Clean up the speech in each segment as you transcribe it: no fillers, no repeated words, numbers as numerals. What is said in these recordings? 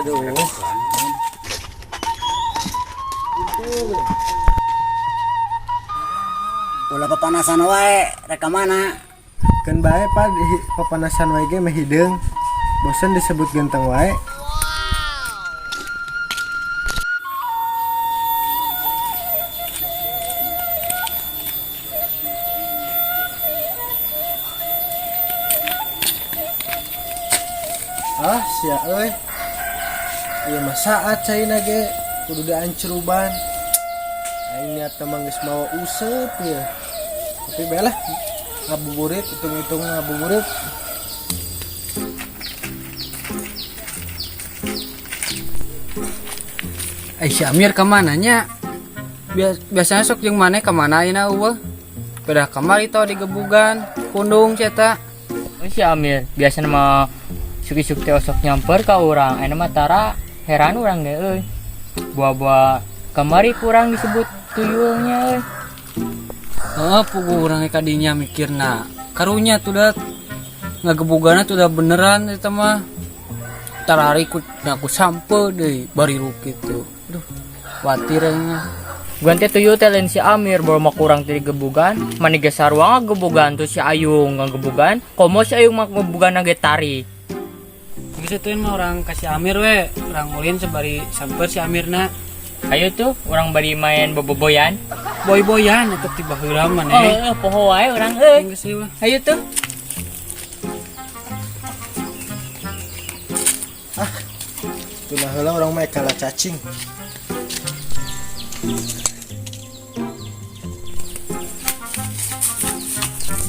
Aduh. Ulah papanasan wae, rek ka mana? Keun bae pa di papanasan wae ge meh hideung. Bosen disebut genteng wae. Ah, sia euy. Ieu mah saat caina ge kudu diancuruban. Aing niat mah geus mawa useup ieu. Tapi bae lah ngabuburit, hitung-hitung ngabuburit. Eh, si Amir kemana nya? Biasanya sok jeung maneh kemana ayeuna eueuh? Pedah kamari tau digebugan, kundung si eta. Oh, si Amir biasanya mah suki-suki teh osok nyamper ka urang, ayeuna mah tara, heran urang ge euy. Buah-buah kamari kurang disebut tuyulnya euy. Heeh, puguh urang ge kadinya mikirna. Karunya tuh da ngagebuganna tuh da beneran eta mah. Tarari ku ku sampe deui bari kitu. Duh, khawatir aing mah. Guan teh tuyul teh lain si Amir, bawa mah kurang teh digebugan, mani ge sarua ngagebugan tuh si Ayung ngagebugan, komo si Ayung mah ngebugan ge tari. Geus atuh mah urang ka si Amir we, urang ulin sabari samper si Amirna. Ayo tuh urang bari main boboboyan. Boy-boyan eta ti baheula maneh. Oh, poho wae urang euy. Geus ieu mah. Ayo tuh. Tuna heula urang mah kalah cacing.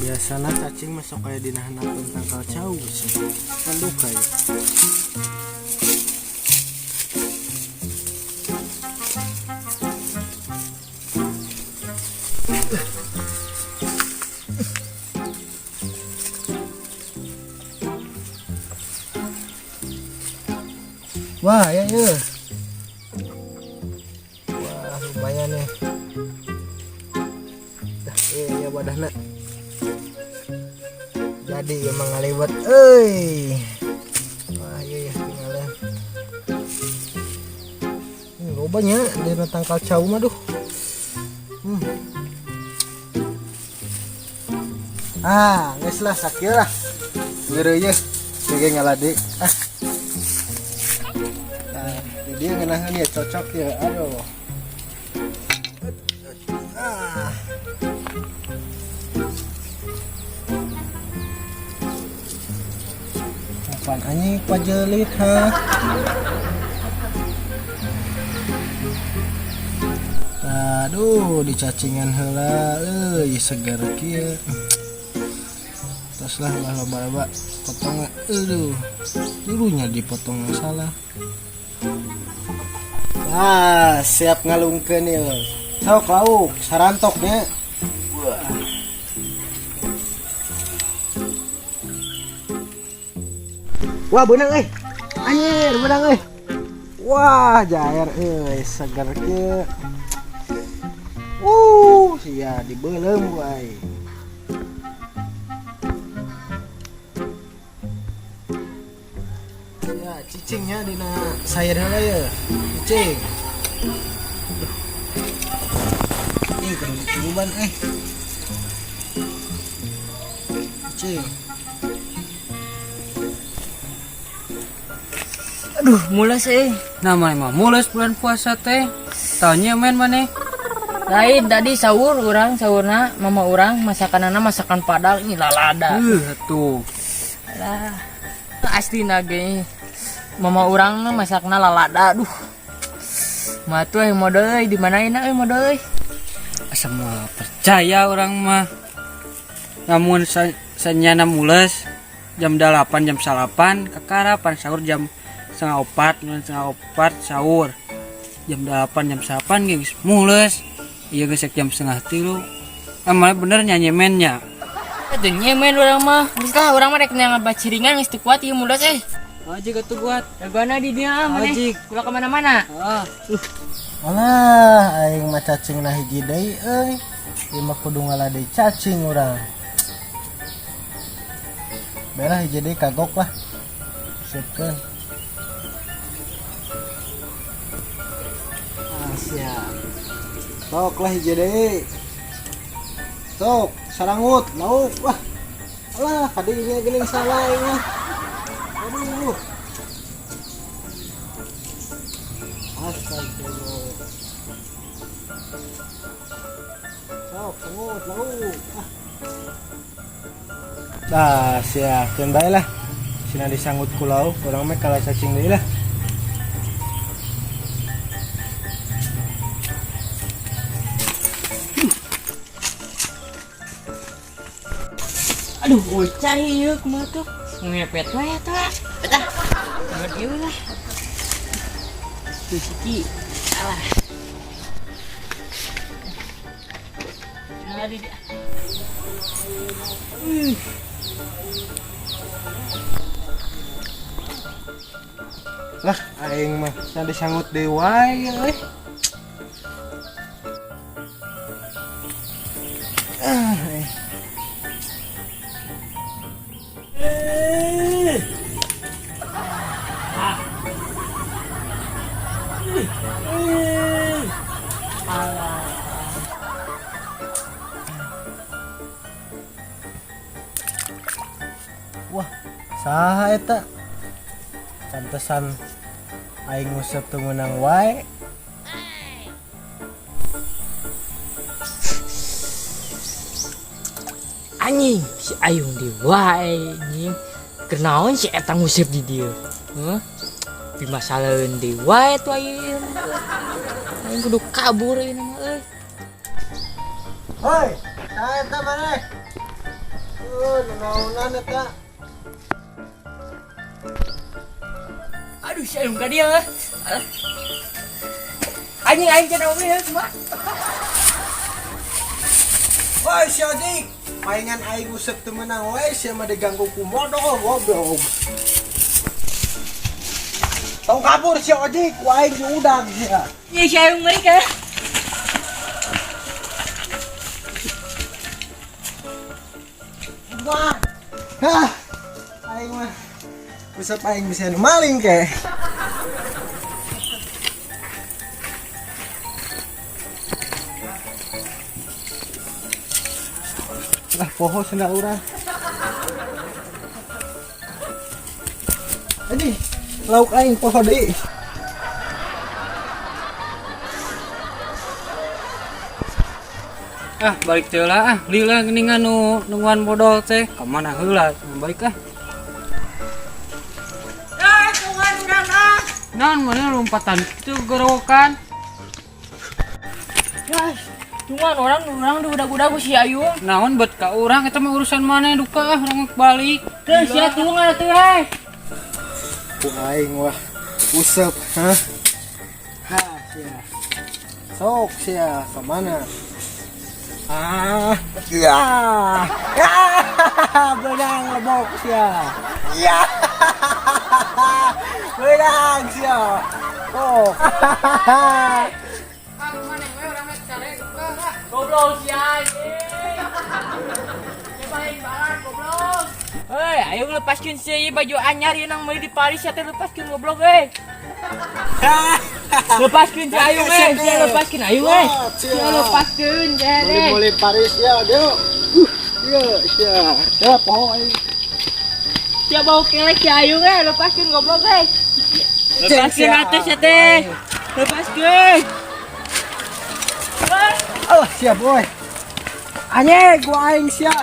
Biasana cacing masuk kayak dina handapeun tangkal cau sih. Kan duka ya. Wah, ya ya. Wah, lumayan nih. Dah, iya wadahna. Jadi emang ngalewat euy. Wah, iya ya tinggalan. Loba nya dina tangkal cau mah duh. Ah, geus lah sakieu lah. Ngeureuyeuh ge ngaladi. Ah. Nah, jadi ngeunaheun ya cocok ya. Aduh. Ah. Apaan anjing pajelit ha? Aduh, dicacingan heula euy seger kieu. Terus lah lah loba-loba potong aduh. Dulunya dipotong salah. Ah, siap ngalungkeun ieu. Sok lauk sarantoknya. Wah. Wah, beunang euy. Anjir, beunang euy. Wah, jair euy, seger kieu. Sia dibeuleum wae. Ya, cicingnya dina sayur heula ye. Cicing. Ih, kudu ditiruban eh. Cicing. Aduh, mules euy. Nah, maneh mah mules bulan puasa teh. Tanya men maneh. Lain tadi sahur urang, sahurna mama urang masakanana masakan Padang ini lalada. Atuh. Alah. Asli ge. Mama urang mah masakna lalada, aduh. Mah tuh euy modal euy, di mana enak euy modal euy. Asa moal percaya urang mah. Namun sanyana mules jam 8 jam 9 kakara pan sahur jam setengah opat, mun setengah opat sahur. Jam 8 jam 9 ge geus mules. Iya geus jam setengah tilu. Emang bener nya nyemennya. Atuh nyemen urang mah. Geus lah urang mah rek neangan baciringan geus teu kuat ieu mules euy. Ojek atuh kuat. Dagana di dieu maneh. Ojek. Ulah ka mana-mana. Heeh. Alah, aing mah cacing na hiji deui euy. Ieu mah kudu ngaladei cacing urang. Bae lah hiji deui kagok lah. Siapkeun. sia. Sok lah hiji deui. Sok, sarangut, lauk. Wah. Alah, kadinya geuning salah aing mah. Aduh. Astagfirullah. Sok, sangut, lauk. Ah. Dah, sia, keun bae lah. Sina disanggut ku lauk, urang mah kalah cacing deui lah. Aduh, bocah ieu kumaha tuh? Ngepet wae atuh ah. Betah. Ngeut ieu lah. Tuh siki. Alah. Nah, di dia. Lah, aing mah sina disanggut deui wae euy. Ah, eh. Wah, saha eta? Pantesan aing nguseup teu meunang wae. Anjing, si Ayung di wae anjing. Kenaon si eta nguseup di dieu? Heuh? Di masalaheun di wae tuh aing. Aing kudu kabur ieu mah euy. Hoi, saha eta maneh? Naonan eta? Aduh, si Ayung ka dieu. Anjing aing teh naon ieu kumaha? Woi, si Odik. Paingan aing nguseup teu meunang wae, sia mah diganggu ku modol goblok. Tong kabur si Odik, ku aing diudag sia. Ieu si Ayung meurik ya. Wah. Hah. Aing mah useup aing bisa nu maling ke. Lah poho sendal urang. Aduh, lauk aing poho deui. Ah, balik teh lah ah, lila geuningan nu nungguan modal teh. Ka mana heula? Balik ah. Ah, tungguan urang ah. Naon mana lompatan kitu gorowokan? Guys, tungguan orang diudag-udag ku si Ayung. Naon bet ka urang eta mah urusan maneh duka ah, urang balik. Teu sia tulungan atuh heh. Ku aing wah useup, hah? Ha, sia. Sok sia ka mana? Ah, ya. Ya, benang lebok sia. Ya. Benang sia. Oh. Goblok sia anjing. Cobain balak goblok. Hei, ayo lepaskeun sia ieu baju anyar ieu nang meuli di Paris sia teh lepaskeun goblok euy. Lepaskeun sia ayo euy, sia lepaskeun ayo euy. Sia lepaskeun sia teh. Beli Paris ya, dia. Iya, sia. Ya poho aing. Sia bau kelek sia ayo euy, lepaskeun goblok euy. Lepaskeun atuh sia teh. Lepaskeun. Alah sia boy. Anjing gua aing sia.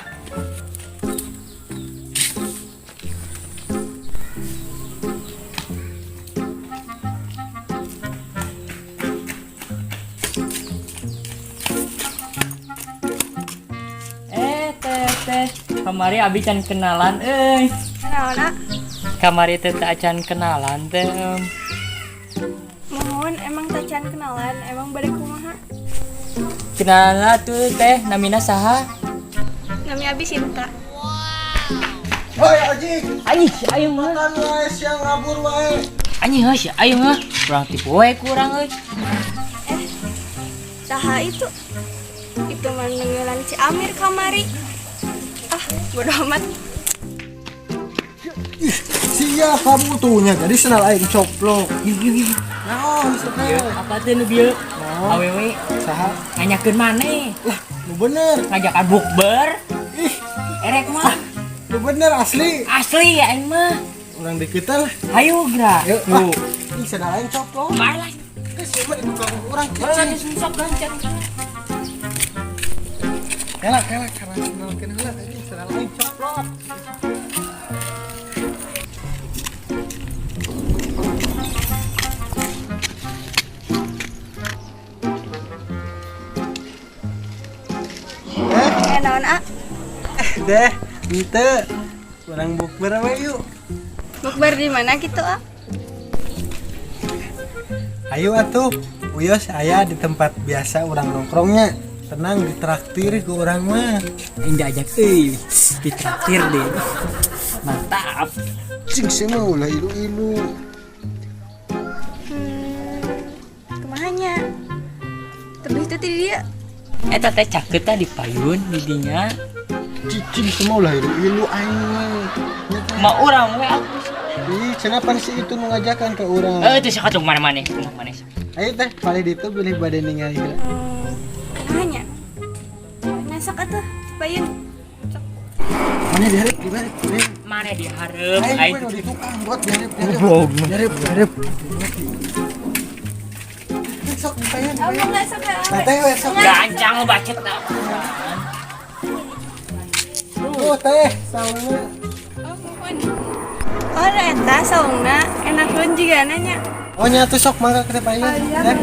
Teh, teh. Kamari abi can kenalan euy. Kenalan? Kamari teh teh acan kenalan teh. Mohon emang teh can kenalan, emang bade kumaha? Kenalan tuh teh, namina saha? Nami abi Sinta. Hoi anjing. Anjing, si Ayung mah. Makan wae sia ngabur wae. Anjing heuh si Ayung mah. Kurang tipu wae kurang euy. Saha itu? Itu mah nenggelan si Amir kamari. Ah, bodoh amat. Ih, sia kamu tuh nya jadi senal aing coplok. Naon sia? Apa teh nu bieu? Naon? Awewe Saha? nanyakeun maneh. Lah, nu bener. Ngajakan bukber. Ih, Erek mah. nu bener asli. Asli ya aing mah. Urang deketan lah. Hayu geura. Yuk, ah. Ih, sandal aing coplok. Bae lah. Geus ieu mah di tukang urang Bae kecil. sok gancang. Kela, kela, karena kenalkeun heula anjing sandal aing coplok. Eh, naon ah? Deh, ente urang bukber we yuk. Bukber di mana gitu ah? Ayo atuh, Uyos aya di tempat biasa urang nongkrongnya. Tenang ditraktir ku urang mah. Aing diajak euy. Ditraktir deh. Mantap. Cing sih mah ulah ilu-ilu. Kumaha nya? Tebih teh ti dieu. Eta teh caket teh di payun di dinya. Cicing semua ulah ilu-ilu aing mah. Nya teh. Ma urang we atuh. Ih, cenah pan si itu nu ngajakan ke urang. Eh, teu sok atuh mana-mana, kumaha maneh. Ayo teh, paling ditu bilih bade ningali heula. Kumaha nya? Masak atuh, payun. Mana dihareup, di mana? Mana dihareup Aing aing. we nu di tukang buat dihareup, dihareup. Dihareup, dihareup. Sok payun. Oh, enggak sok ah. Teh we sok. Gancang lo bacet dah. Oh, teh, sauna. Oh, muhun. Oh, eta saungna enakeun juga nanya. Oh, nya tuh sok mangga ke payun. Teh.